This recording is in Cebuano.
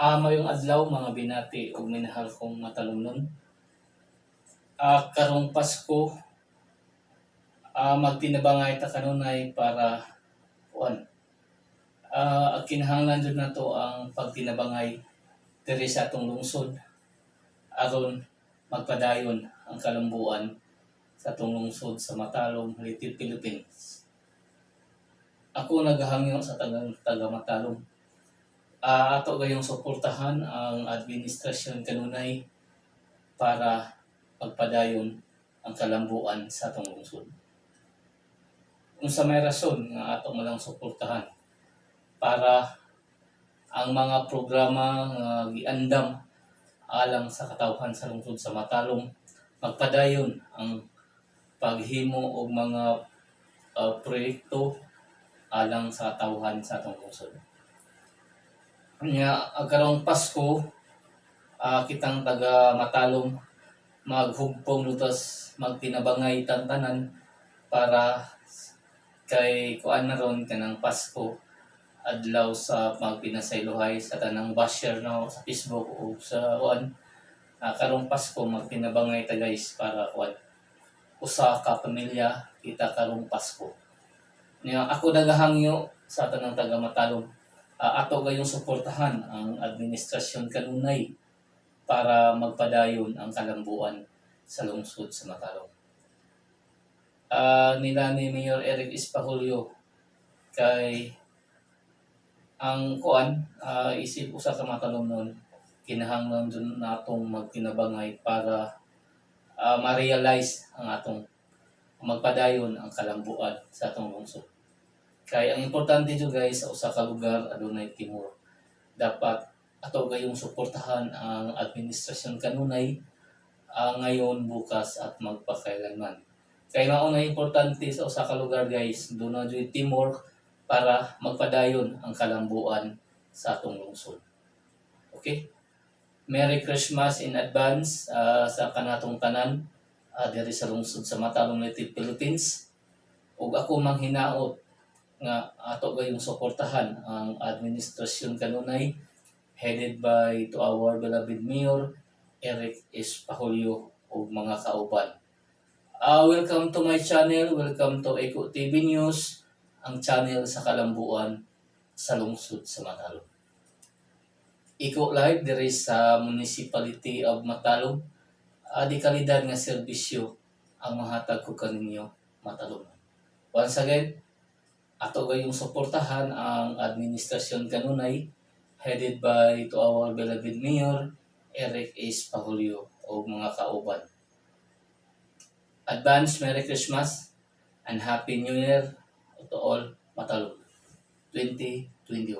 Maayong adlaw, mga binati ug minahal kong matalomnon. Karong Pasko, magtinabangay ta kanunay para kuan. Kinahanglan jud nato ang pagtinabangay diri sa atong lungsod aron magpadayon ang kalambuan sa atong lungsod sa Matalom, Little Philippines. Ako nagahangyo sa tagang taga Matalom. Ato gayong suportahan ang administrasyon kanunay para pagpadayon ang kalambuan sa atong lungsod. Unsa may rason nga ato malang suportahan? Para ang mga programa nga giandam alang sa katawhan sa lungsod sa Matalom magpadayon ang paghimo og mga proyekto alang sa katawhan sa atong lungsod. Nya ang karong Pasko, kitang taga Matalom maghugpong lutas, magtinabangay tantanan para kay kuan na ron kanang Pasko, adlaw sa magpinasaylohay sa tanang basher, no, sa Facebook o sa kuan. Karong Pasko magtinabangay ta, guys, para kuan, usa ka pamilya kita karong Pasko. Nya ako nagahangyo sa tanang taga Matalom, ato gayong suportahan ang administrasyon kanunay para magpadayon ang kalambuan sa lungsod sa Matalom. Nila ni Mayor Eric Espajulio kay ang kuan, isip usa ka matalomnon, kinahanglan jud natong magtinabangay para ma-realize ang atong magpadayon ang kalambuan sa atong lungsod. Kay ang importante jud, guys, sa usa ka lugar adunay teamwork. Dapat ato gayong suportahan ang administrasyon kanunay, ngayon, bukas at magpakailanman. Kay mao na importante sa usa ka lugar, guys, duna juy teamwork para magpadayon ang kalambuan sa atong lungsod. Okay? Merry Christmas in advance sa kanatong tanan diri sa lungsod sa Matalom, Little Philippines. Ug ako manghinaot nga ato gayong suportahan ang administrasyon kanunay headed by to our beloved Mayor Eric Espajulio ug mga kauban. Welcome to my channel, welcome to Eco TV News, ang channel sa kalambuan sa lungsod sa Matalom. Eco Live diri sa Municipality of Matalom. Di kalidad nga serbisyo ang mahatag ko kaninyo, Matalom. Once again, ato gayong suportahan ang administrasyon kanunay headed by to our beloved Mayor Eric Espajulio o mga kauban. Advance Merry Christmas and Happy New Year to all Matalom 2021.